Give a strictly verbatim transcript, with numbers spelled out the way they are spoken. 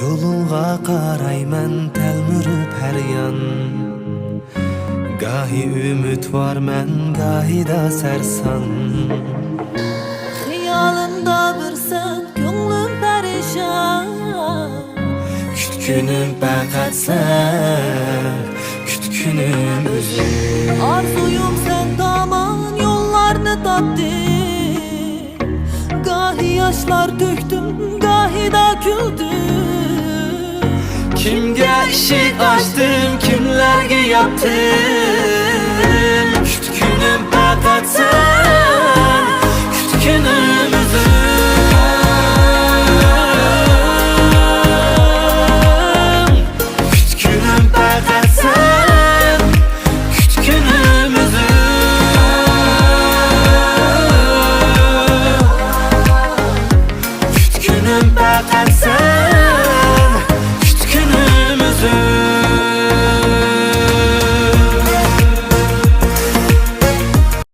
يولۇڭغا قارايمەن تەلمۈرۈپ ھەر يان. گاھى ئۈمىدۋارمەن، گاھىدا سەرسان. خىيالىمدا بىر سەن، كۆڭلۈم پەرىشان. كۈتكىنىم پەقەت سەن، كۈتكىنىم ئۆزۈڭ. ئارزۇيۇم سەن تامان يوللارنى تاپتىم. گاھى ياشلار تۆكتۈم، گاھىدا كۈلدۈم. كىمگە ئىشىك ئاچتىم، كىملەرگە ياپتىم.